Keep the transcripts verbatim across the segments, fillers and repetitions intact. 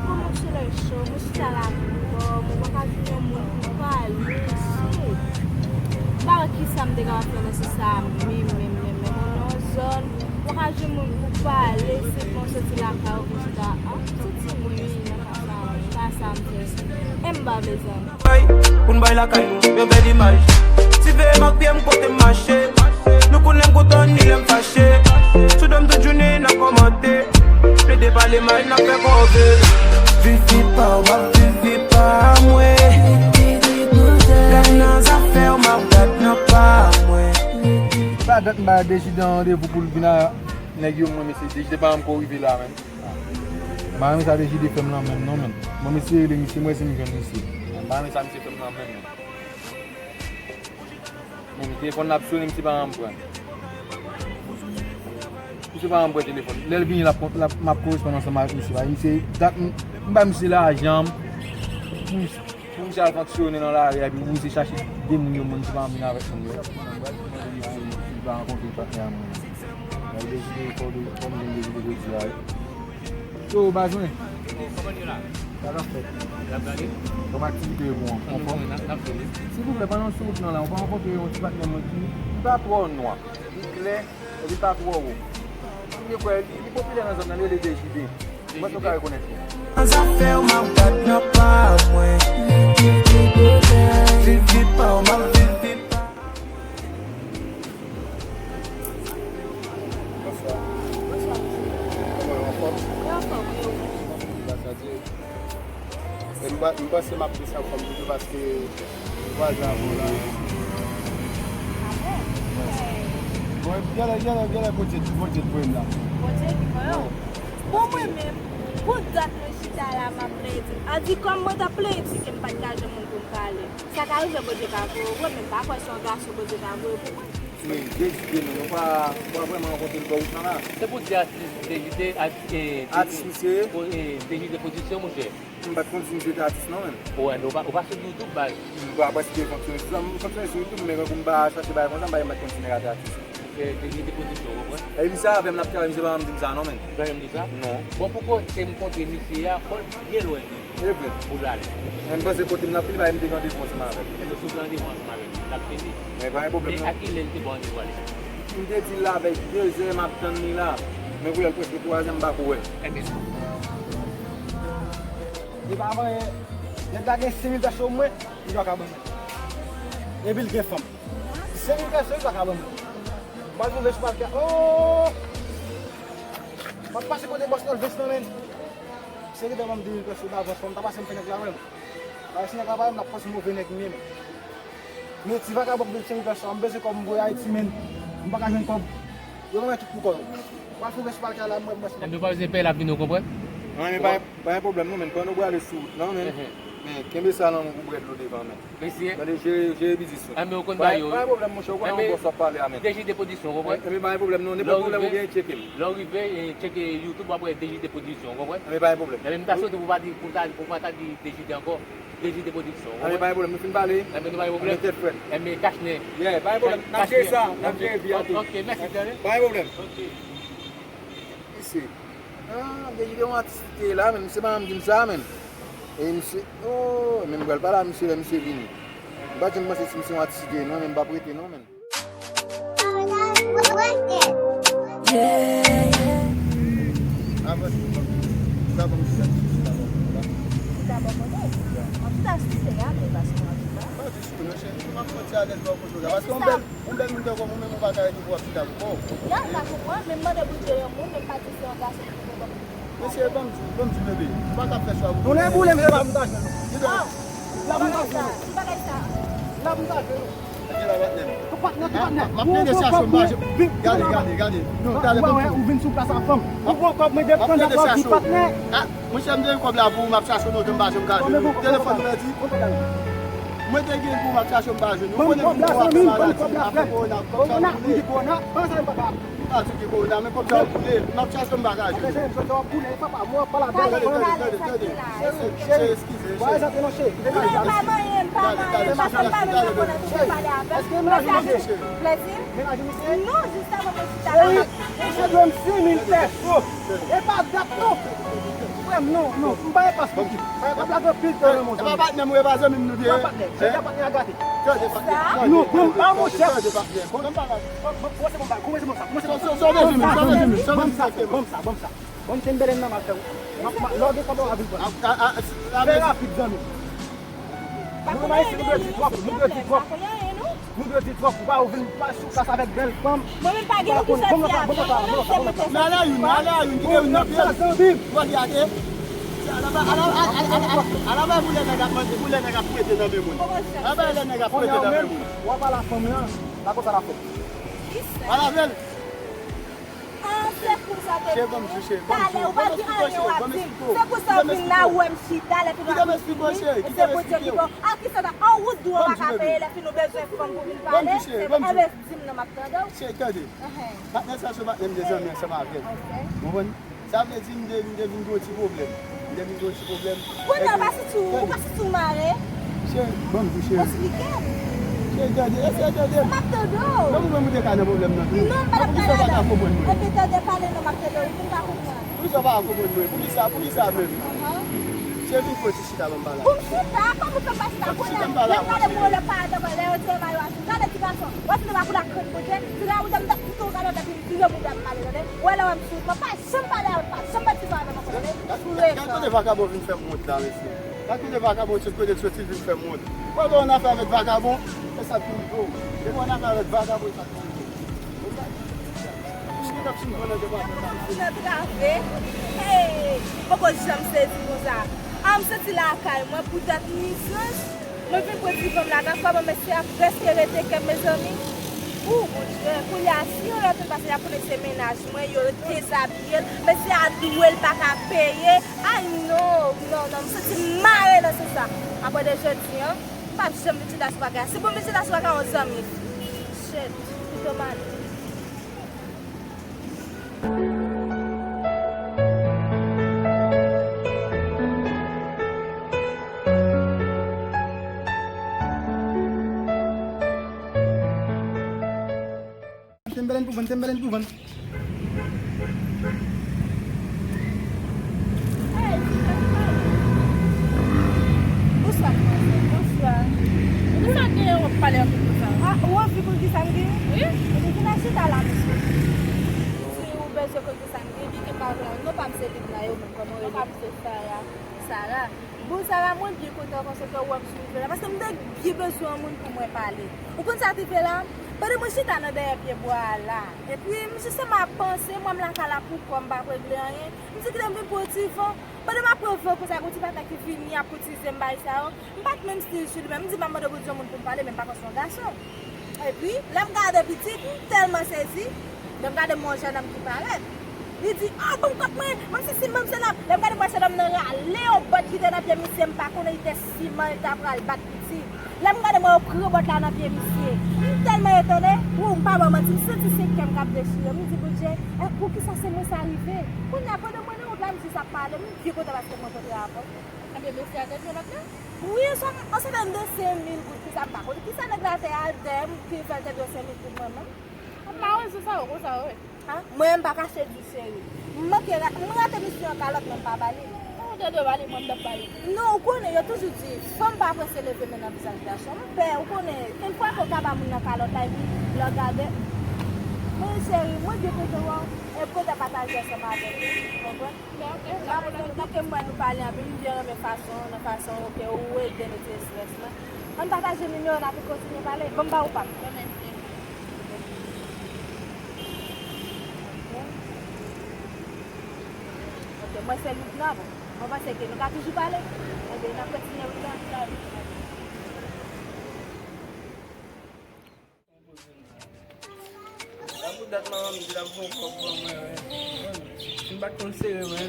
Kòman solèy cho, mwen chita la pou kò m, mwen pa ka jwenn yon moun pou m pale, mesye. M pa wè kisa m te kapab fè nan sans sa a menm, menm, menm, menm. Mwen nan yon zòn, mwen pa ka jwenn moun pou pale, se pou m soti lakay ou pou chita. Ah, m soti mwen, wi, nan ka sa, wi, pa sa m fè. E m pa vle zanmi. Pou n bay lakay nou, yo bèl imaj. Siveye m ak pye m kote m mache. Nou konn lè m kontan ni lè m fache. Sou do m tout jounen n ap kòmante. Plede pale mal n ap fè kòve. Viv vi pa w, m ap viv vi pa mwen. Gad nan zafè w, m ap gad nan pa mwen. Sa dat m bay Dejide randevou pou l vin a nèg yo, mwen mesye Dejide pa janm ko rive la menm. M pa renmen sa Dejide fè m nan menm non menm. Mwen mesye rele misye, mwen si m jwenn misye. M pa renmen sa misye fè m nan menm non. Men telefòn nan ap sone, misye pa janm pran. Misye pa janm pran telefòn. Lè l vini, l ap, l ap, m ap koresponn ansanm avèk misye. Misye, dat m, m ba misye lajan m pou, pou misye al fonksyone nan lari a, epi pou misye chache de moun yo, moun ki pa janm vin avèk moun yo. Mwen di misye, si l pa rankontre patnè a mwen. Mwen deside fò de, fò m jwenn Dejide jodi a, wi. Yo, baz mwen. Kòman nou ye la? Sa k ap fèt? N ap gade. Kòman aktivite yo pou an? Anfòm? N ap, n ap fini. Silvouplè, pandan w sou wout lan la, ou pa rankontre yon ti patnè mwen ki, li pa twò nwa, li klè, epi li pa twò wo. M te kwè li, li popilè nan zòn nan, li rele Dejide. Mwen tou ka rekonèt li. Nan zafè w, m ap gad nan pa mwen. Viv vi pa w, m ap viv vi pa. Bonswa. Bonswa, mesye. Kòman w, anfòm? Mwen anfòm, e ou? Gras a Dye. E m pa, m panse m ap di sa kòm toujou paske vwazen avè w la. A bon? Bon, genlè, genlè, genlè Bondye, Bondye t voye m la. Bondye ki voye w? Bon, mwen menm, pou dat mwen chita la, m ap plede. A di kòm mwen t ap plede ke m pa t ka jwenn moun pou m pale. Sa ka rive Bondye ka voye w vre, men m pa kwè se yon gason Bondye ka voye pou mwen. Men, Dejide menm, nou pa, nou pa vrèman rankontre l bò wout lan la. Se pou di atis Dejide, at-, e, Atis misye ye? Dejide Pwodiksyon, monchè. M pa t konn si misye te atis non menm. Wè, men ou pa, ou pa sou YouTube, baz. M pa prèske fonksyone sou sa, m fonksyone sou YouTube, men kankou m pa chache bagay konsa, m pa, m pa t konn si nèg la te atis. Se Dejide Pwodiksyon, ou konprann? Epi misye avè m, n ap travay, misye pa janm di m sa non menm. Li pa janm di sa? Non. Bon, pou kote m kontre misye a, fò l byen lwen. E vre. Pou l ale. Men m panse kote m nan fini, m te gen randevou ansanm avè l. Ebyen, si w gen randevou ansanm avè l, l ap fini. Men pa gen pwoblèm non. Men a kilè l te ba w randevou ale? M te di l avèk de zè, m ap tann li la. Men kounye a l prèske twa zè, m pa ko wè l. Ebyen. Li pa vanyen. Nèg la gen senk mil pèso mwen, li pa ka ban mwen. Epi l gen fanm. Senk mil pèso, li pa ka ban mwen. M pral fè yon vès pou al kè. Oh! M ap pase kote bòs Elvis nan men. Se ki te ban m de mil pèso davans, fò m ta pase m fè nèg la menm. Paske si nèg la pa menm, l ap panse m move nèg menm. Men ti vagabon k vin seri pèsòn, m bezwen kòb m voye Ayiti, men m pa ka jwenn kòb. Yo renmen tout pou kò yo. Pral fè yon festival kay la, mwen, mwen. Ebyen, w pa bezwen peye l ap vini, w konprann? Wi, men pa, pa gen pwoblèm non, men pandan w prale sou wout lan, men, men kenbe sa nan men w pou bwè dlo devan, men. Mesye. Tande, jere, jere biznis ou. Enben, w konn bagay yo. Pa gen pwoblèm, monchè, ou konnen yon bòs w ap pale a, men. Dejide Pwodiksyon, w konprann? Enben, pa gen pwoblèm non, nenpòt pwoblèm ou gen, tcheke m. Lè w rive, e, tcheke YouTube, w ap wè Dejide Pwodiksyon, w konprann? Enben, pa gen pwoblèm. Enben, m ta swete pou w pa di, pou w ta, pou w pa ta di Dejide ankò. Dejide Pwodiksyon. Anben, pa gen pwoblèm, nou fin pale. Enben, nou pa gen pwoblèm. Anben, tèt frèt. Enben, kach nen. Yeah, pa gen pwoblèm, n ap jere sa, n ap jere vi a tou. Ok, mèsi, tande. Pa gen pwoblèm. Ok. Mesye, ah, Dejide yon atis li te ye la, men misye pa janm di m sa, men. E misye, oh, men m pral pale a misye lè misye vini. M pa t janm panse si misye yon atis li te ye non, men m p ap rete non, men. Yeah. Chita bò kote? M ap chita sou tè a, men pa sou mwen chita. Pa di sou non, cheri, m ap santi alèz bò kote w la. Paske yon bèl, yon bèl moun tankou mwen menm, ou pa ka rete pou w ap chita pou kò w. Ya, m ka konprann, men m mande pou jere yon moun, men m pa di se yon gason ki pou kò m. Mesye, ban m di, ban m di, bebe. Ou pa ka fè chwa pou mwen. Tounen boule m, se la pou m ta jwenn ou. Ki lè? La pou m ta jwenn ou. M pa ka sa. La pou m ta jwenn ou. Ki la patnè m? Ou patnè, ki patnè? M ap plede chache m pa jwenn. Gade, gade, gade. Non, talè pou ou. Ou vin sou plas a fanm. Ou pran kòb mwen depi tande kòb ki patnè. Ah, monchè, m te gen kòb la pou ou, m ap chache w lontan m pa janm ka jwenn ou. Telefòn mwen di. Mwen te gen pou m ap chache w m pa jwenn ou. Ou konnen pou ou ap fè maladi, ap fè kowona, kòb sa boule. Kowona, kowona, ban sa m papa. M pa di ki kowona, men kòb sa ap boule. M ap chache m pa ka jwenn. Tande, tande, tande, tande. Cheri, eskize, cheri. Eskize, eskize. Mwen pa manyen, m pa manyen, m pa manyen, m pa konnen pou m pale avè w. Plezi? Non, jis avan mwen chita la. Cheri, misye dwe m sis mil pèso. E pa dat non. Frè m, non, non, m pa gen pas pou li. M ap lage anpil tan nan mond. E pa patnè m ou ye, e pa zanmi m nou te ye. Pa patnè, se patnè a gate. Tande patnè. Non, bon, pa monchè. Tande patnè. Bon, bon, bon, bon, se bon bagay. Kòmanse bon sa. Kòmanse bon sa. Ban m sa, ban m sa, ban m sa. Ban m sa, ban m sa. Ban m ten bèlen nan m ap fè. M ap, m ap, lè w gen kòb ou a vin pran. Fè rapid, zanmi. Nou pa isi, nou dwe di twòp, nou dwe di twòp. Nou dwe di twòp, ou pa ou vin pa sou plas avèk bèl fanm. Mwen menm pa gen yon ki sòti a. Bon, bon, bon, bon, bon, bon. Men ale a youn, ale a youn, kite youn nan pye l. Ou pa gade. Ala ba, ala, ala, ala, ala, ala ba pou lè nèg ap mande, pou lè nèg ap prete nan men moun. Ala ba lè nèg ap prete nan men moun. W ap pale a fanm lan, la konsa l ap fè. Pale avè l. Ah, se pou sa w te vini. Talè, ou pa di anyen w ap di m. Se pou sa w vin la, ou wè m chita, lè fini w ap vini. E se Bondye ki fè w. A ki sa w ta, an wout dou an pa ka peye, lè fini w bezwen fanm pou vin pale. Enben, di m non, m ap tande w. Cheri, tande. Patnè sa se patnè m te zanmi ansanm avè l. Ou konprann? Sa vle di m te, m te vin gen yon ti pwoblèm. M te vin gen yon ti pwoblèm. Kounye a, ou pa santi w, ou pa santi w mare? Cheri, ban m di cheri. Esplike m. Cheri, tande, eseye tande m. M ap tande w. Ban m, ban m te ka nan pwoblèm nan tou. Non, m pa t ap pale la. Epi tande, pale non, m ap tande w, pou m ka konprann. Poukisa w pa ka konprann mwen? Poukisa, poukisa menm? Cheri, vin fè yon ti chita, ban m pale avè w. Pou m chita? Kòman w fè m pa chita? Kounye a, lè m gade mwen, lè pa adan mwen, lè yo tire mayo a sou. Tande ti gason, w ap tande pa pou la krenn kote. Ti gason, m t ap kite w gade, w t ap vin vire mouda m pale, tande. Ou wè lè w wè m sou, mwen pa janm pale avè w, pa janm pati sou avè mwen, tande. Gad kote vakabon vin fè m wont la, mesye. Gad kote vakabon sot kote l soti vin fè m wont. Mwen gen yon afè avèk vakabon, e sa k tou rive w. Depi w gen afè avèk vakabon, e sa k tou rive w. Ou gen tan fin pran nan depa. Nan trave. Hey, m poko janm sezi konsa. A, m soti lakay mwen pou dat nizans. Mwen vin pran ti fanm la nan kò mwen, mesye a prèske rete kè m, mezanmi. Ou, Bondye, kounye a, si yon lòt moun pase, y ap konnen se mennaj mwen, yo dezabiye l. Mesye a dwe l pa ka peye. Ay, non, non, non, m santi m mare nan sans sa. Apre de jodi a, m p ap janm vin chita sou bagay. Si pou m vin chita sou bagay, yon zanmi. Shit, pito m ale. Tembelen pou vann, tembelen pou vann. Bonswa, madmwazèl. Bonswa. Poukisa w genyen w ap pale anpil konsa? A, ou anvi pou kisa m genyen? Wi. Ebyen, vin al chita la, mesye. Si ou bezwen konn kisa m genyen, byen ke m pa vle. Non pa m se Livna yo, men kòman w rele? Non pa m se Sara. Sara. Bon, Sara, mwen byen kontan konsa ke w wè m sou nivo la, paske m te byen bezwen yon moun pou mwen pale. Ou konn sa k rive la? Pandan mwen chita nan dèyè pye bwa a la, epi m jis anba panse, mwen m lakay la poukò m p ap regle anyen. M di kite m vin pran ti van. Pandan m ap pran van konsa, gen yon ti patnè ki vini ap koutize m bagay sa yo. M pa t menm stil sou li menm. M di m ap mande Bondye yon moun pou m pale, men m pa panse yon gason. Epi, lè m gade pitit, m tèlman sezi, lè m gade m wè yon jennonm ki parèt. Li di, "Ah, ban m kòb mwen, ban m sesi, ban m sela." Lè m gade m wè jennonm nan rale yon bòt ki te nan pye misye, m pa konnen li te siman, li ta pral bat pitit. Lè m gade m wè yo pran bòt la nan pye misye. M tèlman etone, wou, m pa ba w manti, m santi se kè m k ap dechire. M di, "Bondye, e poukisa se mwen sa rive?" Kounye a, pandan mwen nan wout la, m jis ap pale, m byen kontan paske m rankontre avè w. Ebyen, mesye a te dwe nòt la? Wi, se yon, se yon de senk mil goud, kisa m pa konnen. Kisa nèg la te al dèyè m, ki fè l te dwe senk mil goud mwen menm? Ap mawon sou sa yo konsa, wi. Ha? Mwen, m pa kache di w, cheri. M manke ra-, m rate misye yon kalòt, men m pa ba li. Ou te dwe ba li, mwen, m t ap ba li. Non, ou konnen, yo toujou di, fanm pa prese leve men nan vizaj gason. M pè, ou konnen, yon fwa ke w ka ba moun nan kalòt la, epi lè w gade, mwen, cheri, mwen byen kontan wè w, e m kontan pataje ansanm avèk ou, ou konprann? Paske m wè nou pale anpil, m byen renmen fason w, nan fason w ke ou ede nou ti estrès lan. Ann pataje nimewo n, apre kontinye pale. Ban m ba ou pa m. Ok, mwen se Livna, bon. Mwen panse ke nou ka toujou pale. Ebyen, n ap kontinye, wi, la. Sa pou dat manman m di l ap voye yon kòb ban mwen, wi. Si m pa t konn sere, wi.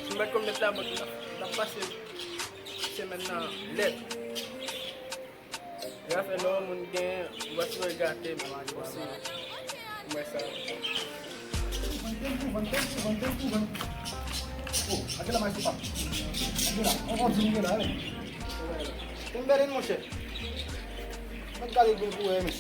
Si m pa t konn met labòt, m t ap, m t ap pase semèn nan lèd. Sa fè lè yon moun gen, ou pa t wè gate, men osi, ou wè sa. Vann, vann, vann, vann, vann. Oh, a gen la mach papa. A gen la, on, on di m gen la, wi. Tembelen, monchè. Mwen gade gen pou wè, men.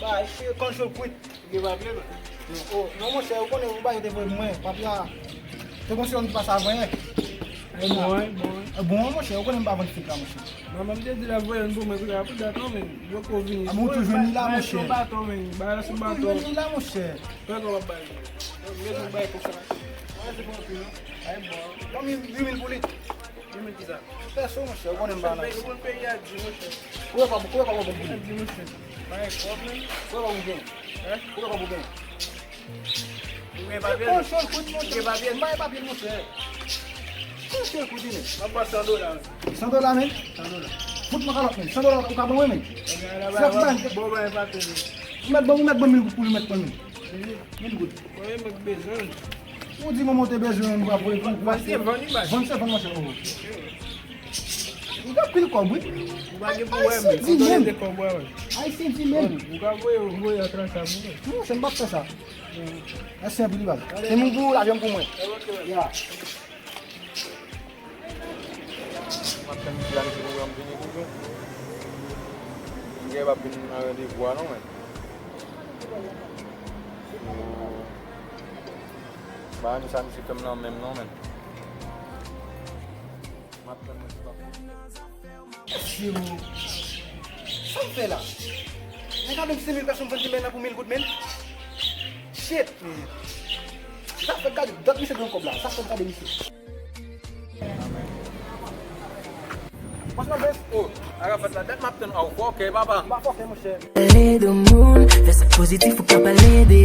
Ba, eske konn cho kwit? Ou gen papye, non? Non, oh, non, monchè, ou konnen ou pa te voye mwen. Papye a, te gon sèl ki pase avanyè. E bon, e bon. E bon, monchè, ou konnen m pa vann fake la, monchè. Manman m te di l ap voye youn pou mwen, kounye a pou dat non, men. Yo ko vini. A, men ou tou jwenn li la, monchè. Bay sou baton, men. Bay la sou baton. Ou tou jwenn li la, monchè. Fè kòman bay. Yo, m bezwen bay pou sa. Mwen se bon anpil, non. Ay, bon. Ban m uit mil pou li. Ou menm ki sa? Pèso, monchè, ou konnen m pa nan. Ou konn peyi a di, monchè. Kote kòb, kote kòb ou gen? Di, monchè. Bagay kòb, men. Kote kòb ou gen? Hein? Kote kòb ou gen? Ou gen papye? Ou chòl kout, monchè. Ou gen papye? M pa gen papye, monchè. Ou chòl kout, men. M ap ba san dola. San dola, men? San dola. Fout mwen kalòt, men. San dola, ou ka ban mwen, men. Bon, bon, bon, papye, men. Ou mèt ban, ou mèt ban mil goud pou li, mèt ban mil. Mil goud. Mwen menm bezwen. Ou di manman w te bezwen yon bra pou, pou, pou achte. Vann se vann, wi, bay. Vann se vann, monchè, oh. Ou gen pil kòb, wi. Ou pa gen pou wè, men. Ayisyen di menm. Ou ka voye, voye an transfè pou mwen. Non, monchè, m p ap fè sa. Mèsi anpil, baz. Se moun pou ou, lajan pou mwen. Ya. M ap tann misye la, misye poko janm vini toujou. M gen pa vin nan randevou a non, men. Ba nou sa misye fè m nan menm non, men. M ap tann misye pa. Mesye, sa m fè la? Nèg a vin senk mil pèsòn vann li men nan pou mil goud, men. Shit, men. Sa fè gade dòt misye gen kòb la. Sa fè gade misye. Franchman, bèf, oh, Arafat la, dat m ap tann, oh, fòkè, papa. M pa fòkè, monchè. Pale de moun, fè sa pozitif ou ka pale de